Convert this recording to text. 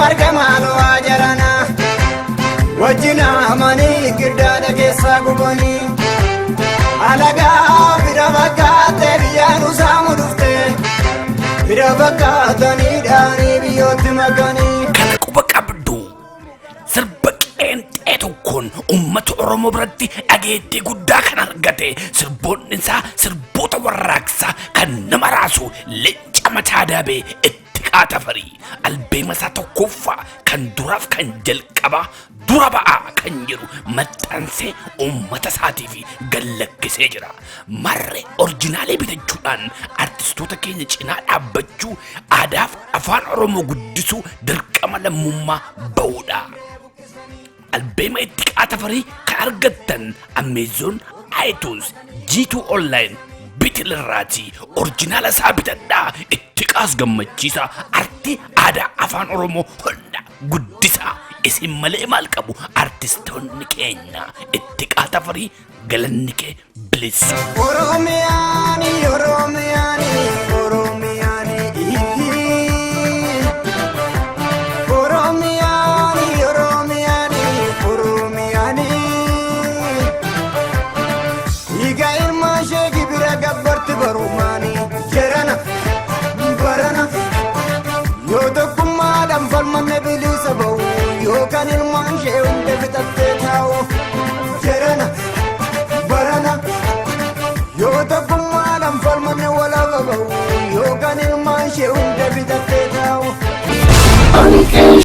marga maaloo haa jarana. Wajjin amanii girdaadha keessaa gubanii. Alagaa bira fakkaattee biyyaan usaamu dhufte. Bira fakkaatanii dhaanii biyyootti makanii. Kana quba qabdu, sirba qeenxee tokkoon uummata Oromoo biratti dhageettii guddaa kan argate, sirboonni isaa sirboota warraaqsaa kan nama raasu, leenca mataa daabee Ittiqaa Tafarii albeema isaa tokkoffaa kan duraaf kan jalqabaa "Dura Ba'aa" kan jedhu maxxansee uummata isaatiif gallakkisee jira. Marre orjinaalee bitachuudhaan artistoota keenya cinaa dhaabbachuu, aadaaf afaan Oromoo guddisuu dirqama lammummaa ba'uudha. Albeema Ittiqaa Tafarii kan argattan Amazon, iTunes, G2 Online, Bitilirraati. Orjinaala isaa bitadhaa, Ittiqaas gammachiisa, artii aadaa afaan Oromoo hunda guddisaa. Isin malee maal qabu artistoonni keenya? Ittiqaa Tafarii, galanni kee bilisa. Oromiyaani, Oromiyaani, Oromiyaani, Oromiyaani, Oromiyaani, Oromiyaani. Dhiiga ilmaan ishee gibira gabbarti barumaani jarana barana. Yoo tokkummaadhaan falmanne bilisa ba'u, yookaan ilmaan ishee hunda fixattee taa'u jarana barana. Yoo tokkummaadhaan falmanne walaaba ba'u, yookaan ilmaan ishee hunda fixattee taa'u.